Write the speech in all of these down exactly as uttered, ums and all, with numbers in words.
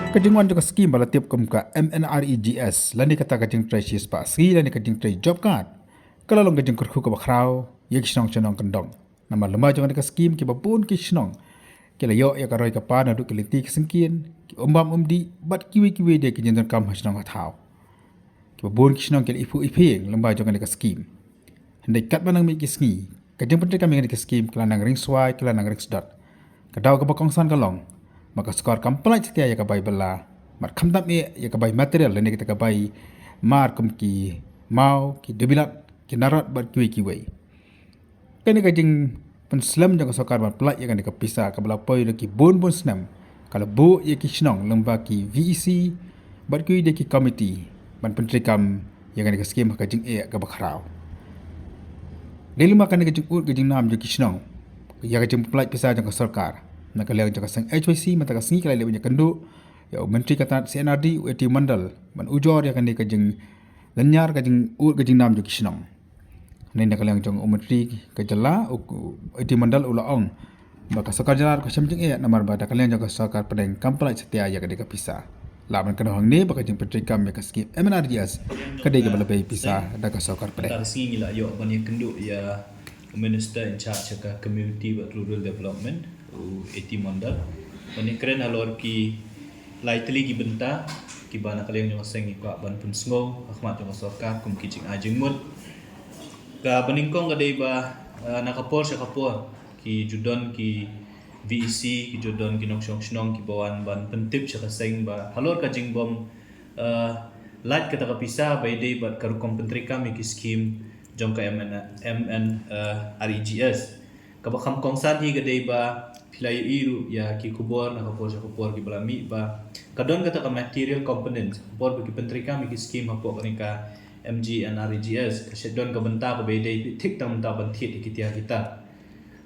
Ka jingwan jong ka skim ba la tip kum ka M N R E G S lane kata ka jingtrei shispah sngi lane ka jingtrei job card ka la long ka jingkyrkhu kaba khraw ïa ki shnong shnong kyndong. Namar lyngba jong kane ka skim kiba bun ki shnong ki la ïoh ïa ka roi ka par naduh ki lynti ki syngkien, ki umbam umdih bad kiwei kiwei de ki jingdonkam ha shnong ha thaw. Kiba bun ki shnong ki la iphuh iphieng lyngba jong kane ka skim. Hynrei katba nang mih ki sngi, ka jingpyntreikam ïa kane ka skim ka la nang ring swai, ka la nang ring sdot. Ka daw kaba kongsan ka long ba ka sorkar kam pynlait satia ïa ka bai bylla, bad khamtam eh ïa ka bai material lane kita ka bai mar kum ki maw, ki dubilat, ki narot bad kiwei kiwei. Kane ka jingpynslem jong ka sorkar ban pynlait ïa kane ka pisa kaba la poi da ki bun bun snem ka la buh ïa ki shnong lyngba ki V E C bad kiwei de ki komiti ban pyntreikam ïa kane ka skim ha ka jingeh kaba khraw. Dei lyngba kane ka jingud ka jingnam jong ki shnong ïa ka jingpynlait pisa jong ka sorkar, na ka liang jong ka seng H Y C mynta ka sngi ka la leit ban ïakynduh ïa u Myntri ka tnat C and R D, u A T Mondal, ban ujor ïa kane ka jinglynñiar ka jingud ka jingnam jong ki shnong. Hynrei na ka liang jong u Myntri ka jylla, u, u A T Mondal u la ong ba ka sorkar jylla ruh ka shem jingeh namar ba da ka liang jong ka sorkar pdeng kam pynlait satia ïa kane ka pisa. Lah ban kynmaw hangne ba ka jingpyntreikam ïa ka skim M N R E G S ka dei kaba la bei pisa da ka sorkar pdeng. Mynta ka sngi ngi la ïoh ban ïakynduh ïa u Minister in charge ka Community bad Rural Development, u A T Mondal, ban ïakren halor ki lai tylli ki bynta kiba na ka liang jong ka seng ngi kwah ban pynsngew ha khmat jong ka sorkar kum ki jingai jingmut. Kaba nyngkong ka dei ba, eh, na ka por sha ka por ki ju don ki V E C, ki ju don ki nongshong shnong kiba wan ban pyntip sha ka seng ba halor ka jingbym, eh, lait kata ka pisa ba ïadei bad ka rukom pyntreikam ïa ki skim jong ka M N, M N, eh, R E G S. Kaba kham kongsan hi ka dei ba phi la ïohi ruh ïa ki khubor na ka por sha ka por kiba la mih ba ka don kata ka material component, ka por ba ki pyntreikam ïa ki skim hapoh kane ka M G N R E G S, ka shu don ka bynta kaba ïadei thik tang bynta ban thied ïa ki tiar ki tar.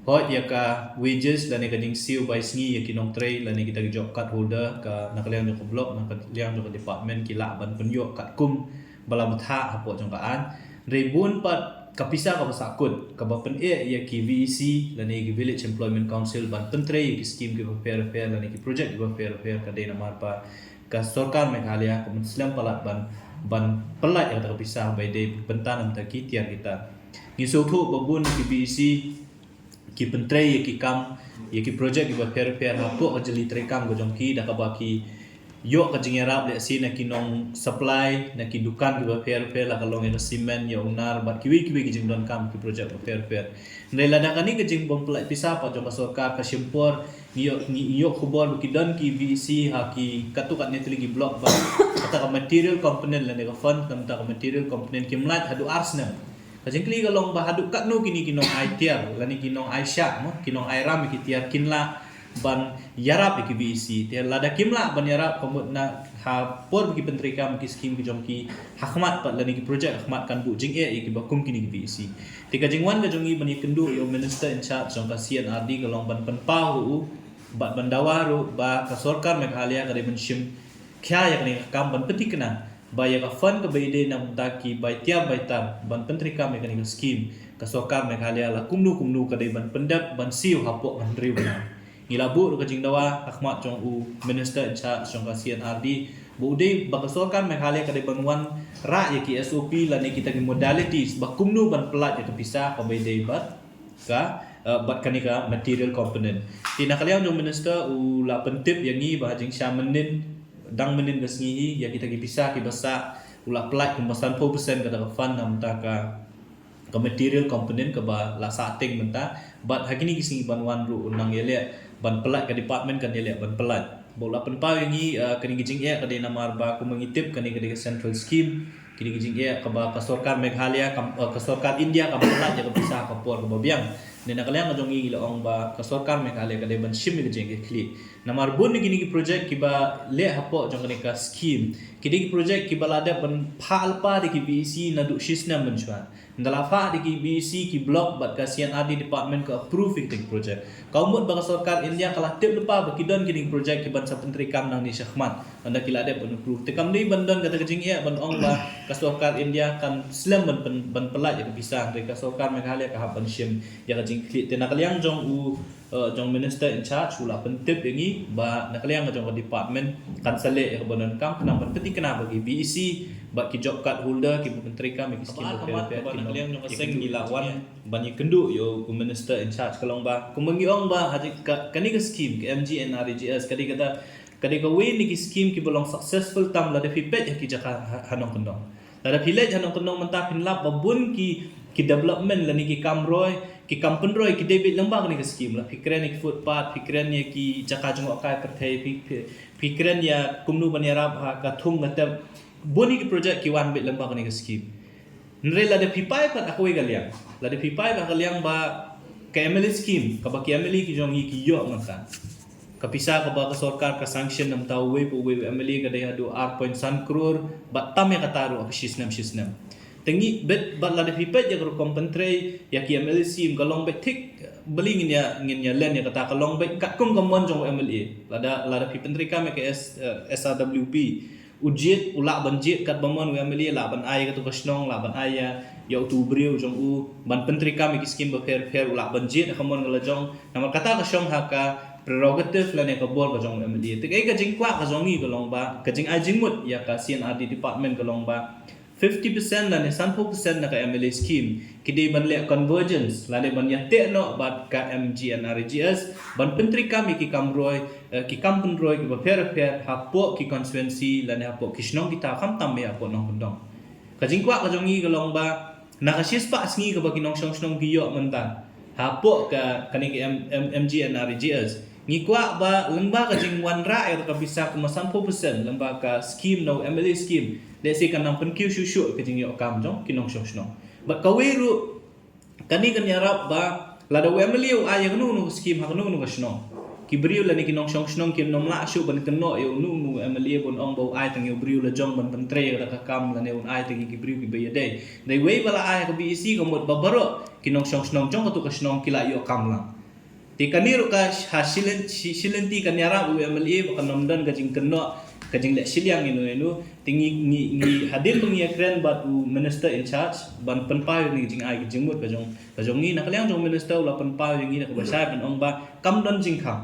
Hooid, ïa ka wages lane ka jingsiew bai sngi ïa ki nongtrei lane kita ki job card holder, ka na ka liang jong ka block, na ka liang jong ka department ki lah ban pynïoh katkum ba la bthah hapoh jong ka aiñ. Hynrei bun pat ka pisa kaba sahkut kaba pyneh ïa ki V E C lane ki Village Employment Council ban pyntrei ïa ki skim kiba pher pher lane ki project kiba pher pher ka dei namar ba ka sorkar Meghalaya ka mynslem palat ban, ban pynlait ïa kata ka pisa ba ïadei bynta na bynta ki tiar ki tar. Ngi sngewthuh ba bun ki V E C ki pyntrei ïa ki kam, ïa ki project kiba pher pher hapoh ka jylliew treikam ka jong ki, da kaba ki ïoh ka jingïarap lehse na ki nong supply, na ki dukan kiba pher pher, la ka long ïa ka cement, ïa u nar bad kiwei kiwei ki jingdonkam ki project ba pher pher. Hynrei lada kane ka jingbym pynlait pisa pat jong ka sorkar ka shim por, ngi ïoh, ngi ïoh khubor ba ki don ki V E C ha ki katto katne tylli ki block ba kata ka material component lane ka fund na bynta ka material component kim lait haduh ar snem. Ka jingkylli ka long ba haduh katno kine ki nongai tiar lane ki nongai shah, mo, ki nongai ram ïa ki tiar kin lah ban ïarap ïa ki V E C. Te lada kim lah ban ïarap, ka mut na ha por ba ki pyntreikam ki skim ki jong ki ha khmat pat lane ki project ha khmat kan buh jingeh ïa kiba kum kine ki V E C. Te ka jingwan ka jong ngi ban ïakynduh ïa u Minister in charge jong ka C and R D ka long ban pynpaw ruh bad ban dawa ruh ba ka sorkar Meghalaya ka dei ban shim khia ïa kane ka kam ban pynthikna ba ïa ka fund kaba ïadei na bynta ki bai tiar bai tar ban pyntreikam ïa kane ka skim, ka sorkar Meghalaya la kumno kumno ka dei ban pyndep ban siew hapoh ka hynriew bnai. Ngi la buh ruh ka jingdawa ha khmat jong u Minister in charge jong ka C and R D ba u dei ba ka sorkar Meghalaya ka dei ban wanrah ïa ki S O P lane kita ki modalities ba kumno ban pynlait ïa ka pisa kaba ïadei bad ka, eh, bad kane ka material component. Te na ka liang jong u Minister u la pyntip ïa ngi ba ha jingshisha mynnin, dang mynnin ka sngi hi, ïa kita ki pisa kiba sah u la pynlait kumba sanphew percent kata ka fund na bynta ka, ka material component kaba la sah tieng mynta. Bad ha kine ki sngi ban wan ruh u nang ïaleh ban pynlait, ka department kan ïaleh ban pynlait. Ba u la pynpaw ïa ngi, eh, kane ka jingeh ka dei namar ba kumba ngi tip kane ka dei ka central scheme. Kine ki jingeh kaba ka sorkar Meghalaya kam, eh, ka sorkar India kam pynlait ïa ka pisa ha ka por kaba biang. Te na ka liang ka jong ngi ngi la ong ba ka sorkar Meghalaya ka dei ban shim ïa ka jingeh khlieh. Namar bun na kine ki project kiba leh hapoh jong kane ka scheme, ki dei ki project kiba la dep ban phah lypa da ki V E C naduh shisnem mynshuwa. Ynda la phah da ki V E C, ki block bad ka C and R D department ka approve ïa ki project. Ka mut ba ka sorkar India ka la tip lypa ba ki don kine ki project kiban sa pyntreikam nangne shakhmat. Ynda ki la dep ban approve, te kam dei ban don kata ka jingeh ban ong ba ka sorkar India kan slem ban pyn-, ban pynlait ïa ka pisa, hynrei ka sorkar Meghalaya ka hap ban shim ïa ka jingkhlieh. Te na ka liang jong u eh, jong Minister in charge u la pyntip ïa ngi ba na ka liang ka jong ka department kan sa leh ïa ka ba donkam khnang ban pynthikna ba ki VEC bad ki job card holder kiba pyntreikam ïa ki scheme ba pher pher. Kaba na ka liang jong ka seng ngi la wan ban ïakynduh ïa u Minister in charge ka long ba kumba ngi ong ba ha ka, kane ka scheme ka MGNREGS ka dei kata, ka dei kawei na ki scheme kiba long successful tam lada phi peit ha ki jaka ha, ha nongkyndong. Lada phi leit ha nongkyndong mynta phin lap ba bun ki, ki development lane ki kam roi, ki kam pynroi ki dei beit lyngba kane ka scheme. La phi kren ïa ki footpath, phi kren ïa ki jaka jngohkai pyrthei, phi, phi, phi kren ïa kumno ban ïarap ha ka thung ka tep. Bun ïa ki project ki wan beit lyngba kane ka scheme. Hynrei lada phi peit pat ha kawei ka liang, lada phi peit pat ha ka liang ba ka MLA scheme kaba ki MLA ki jong ngi ki ïoh mynta, ka pisa kaba ka sorkar ka sanction na bynta uwei pa uwei u MLA ka dei haduh ar point san klur, bad tam ïa kata ruh ha ka shi snem shi snem. Te ngi beit, bad lada phi peit ïa ka rukom pyntrei ïa ki MLA scheme ka long beit thik, balei ngin ïa, ngin ïa len ïa kata, ka long beit katkum ka mon jong u MLA. Lada, lada phi pyntreikam ïa ka S, eh, SRWP, u jied, u lah ban jied katba mon u MLA, lah ban ai ïa katu ka shnong, lah ban ai ïa, ïa utu u briew jong u ban pyntreikam ïa ki scheme bapher bapher, u lah ban jied ha ka mon ka la jong. Namar kata ka shong ha ka prerogative lane ka bor ka jong u MLA. Te kaei ka jingkwah ka jong ngi ka long ba, ka jingai jingmut ïa ka C&RD department ka long ba fifty percent lane sanphew percent na ka MLA scheme ki dei ban leh convergence lane ban ïateh noh bad ka MGNREGS ban pyntreikam ïa ki kam roi, eh, ki kam pynroi kiba pher bapher hapoh ki constituency lane hapoh ki shnong ki thaw, khamtam ïa hapoh nongkyndong. Ka jingkwah ka jong ngi ka long ba na ka shispah sngi kaba ki nongshong shnong ki ïoh mynta hapoh ka, kane ka M-, M-, MGNREGS, ngi kwah ba lyngba ka jingwanrah ïa ka pisa kumba sanphew percent lyngba ka scheme na u MLA scheme, lehse kan nang pynkiew shuh shuh ka jingïoh kam jong ki nongshong shnong. Bad kawei ruh, kane kan ïarap ba lada u MLA u ai ïa kano kano ka scheme ha kano kano ka shnong, ki briew lane ki nongshong shnong kin nym lah shuh ban kynnoh ïa uno uno u MLA ban ong ba u ai tang ïa u briew la jong ban pyntrei ïa kata ka kam lane un ai tang ïa ki briew kiba ïadei. Dei wei ba la ai ha ka VEC ka mut ba baroh ki nongshong shnong jong katu ka shnong ki la ïoh kam lang. Te kane ruh ka ha shi lynti, shi, shi lynti kan ïarap u MLA ba kan nym don ka jingkynnoh, ka jingleh shiliang ïano ïano. Te ngi, ngi, ngi hadien ba ngi ïakren bad u minister in charge ban pynpaw ïa kane ka jingai ka jingmut ka jong, ka jong ngi, na ka liang jong u minister u la pynpaw ïa ngi na kaba shai ban ong ba kam don jingkhang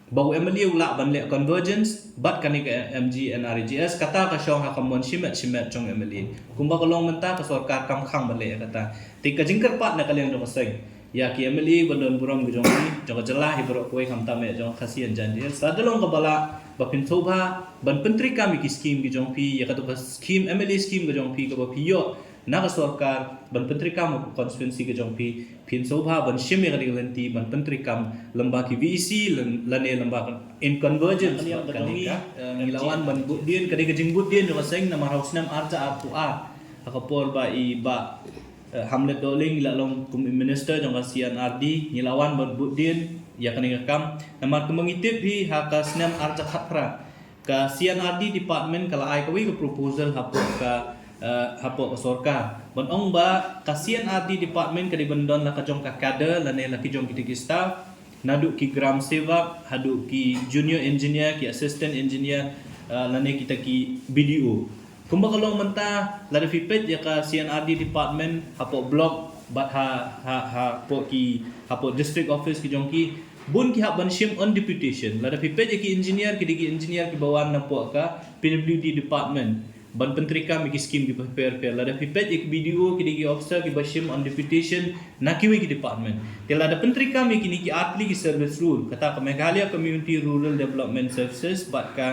ba u MLA u lah ban leh convergence bad kane ka MGNREGS, kata ka shong ha ka mon shimet shimet jong u MLA. Kumba ka long mynta ka sorkar kam khang ban leh ïa kata. Te ka jingkyrpad na ka liang jong ka seng ïa ki MLA ba don burom ka jong ngi, jong ka jylla hi baroh kawei, khamtam ïa jong ka Khasi and Jaintia Hills, lada long kaba lah ba phin sngewbha ban pyntreikam ïa ki scheme ki jong phi, ïa katu ka scheme, MLA scheme ka jong phi kaba phi ïoh na ka sorkar ban pyntreikam ha ka constituency ka jong phi, phin sngewbha ban shim ïa kane ka lynti ban pyntreikam lyngba ki VEC lane lyngba in convergence. Kane ka, eh, ngi la wan ban bud dien, ka dei ka jingbud dien jong ka seng namar ha u snem ar hajar arphew ar, ha ka por ba i Bah, eh, Hamlet Dohling i la long kum i minister jong ka C&RD, ngi la wan ban bud dien ïa kane ka kam. Namar kumba ngi tip hi, ha ka snem ar hajar khatphra ka C&RD department ka la ai kawei ka proposal hapoh ka, eh, hapoh ka sorkar ban ong ba ka C&RD department ka dei ban don la ka jong ka cadre lane la ki jong kita ki staff, naduh ki gram sevak haduh ki junior engineer, ki assistant engineer, eh, lane kita ki BDO. Kumba ka long mynta, lada phi peit ïa ka C&RD department hapoh block bad ha, ha, hapoh ki, hapoh district office ki jong ki, bun ki hap ban shim on deputation. Lada phi peit ïa ki engineer, ki dei ki engineer kiba wan napoh ka PWD department ban pyntreikam ïa ki scheme kiba pher pher. Lada phi peit ïa ki BDO, ki dei ki officer kiba shim on deputation na kiwei ki department. Te lada pyntreikam ïa kine ki artylli ki service rule, kata ka Meghalaya Community Rural Development Services bad ka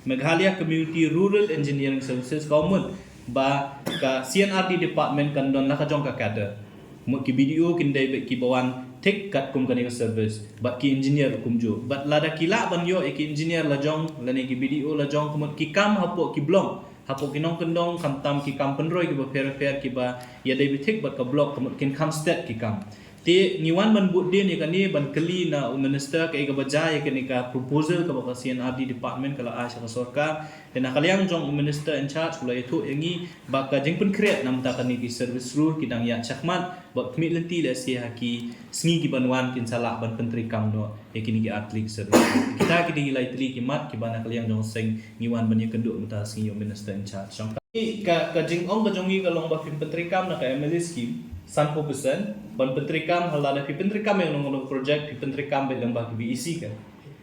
Meghalaya Community Rural Engineering Services, ka mut ba ka C&RD department kan don la ka jong ka cadre. Mut ki BDO kin dei beit kiba wan thik katkum kane ka service, bad ki engineer kumjuh. Bad lada ki lah ban ïoh ïa ki engineer la jong lane ki BDO la jong, ka mut ki kam hapoh ki block, hapoh ki nongkyndong, khamtam ki kam pynroi kiba pher pher kiba ïadei beit thik bad ka block, ka mut kin kham stet ki kam. Te ngi wan ban bud dien ïa kane, ban kylli na u minister kaei kaba jia ïa kane ka proposal kaba ka C&RD department ka la ai sha ka sorkar. Te na ka liang jong u minister in charge u la ïathuh ïa ngi ba ka jingpynkhreh na bynta kane ki service rule ki dang ïaid shakhmat, bad khmih lynti lehse ha ki sngi ki ban wan kin sa lah ban pyntreikam noh ïa kine ki artylli ki service rule. Kita ki dei ki lai tylli ki mat kiba na ka liang jong ka seng ngi wan ban ïakynduh mynta ka sngi ïa u minister in charge. Ka, ka jingong ka jong ngi ka long ba phin pyntreikam na ka MLA scheme, Sanphew percent ban pyntreikam, ha lada phi pyntreikam ïa kano kano project, phi pyntreikam beit lyngba ki V E C ka.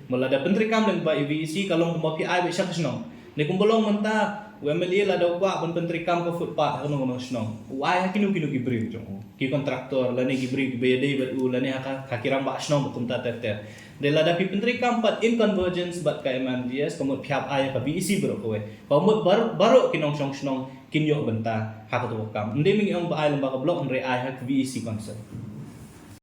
Mut lada pyntreikam lyngba i V E C ka long kumba phi ai beit sha ka shnong. Ne kumba long mynta u M L A lada u kwah ban pyntreikam ka footpath ha kano kano shnong, u ai ha kino kino ki briew jong u, ki contractor lane ki briew kiba ïadei bad u lane ha ka, ha ki rangbah shnong ba kumta ter ter. Dei lada phi pyntreikam pat in convergence bad ka M R D S, ka mut phi hap ai ha ka V E C baroh kawei. Ka mut bar-, baroh ki nongshong shnong kin ïoh bynta ha kato ka kam. Ym dei mynta ong ba ai lyngba ka block, hynrei ai ha ka V E C council.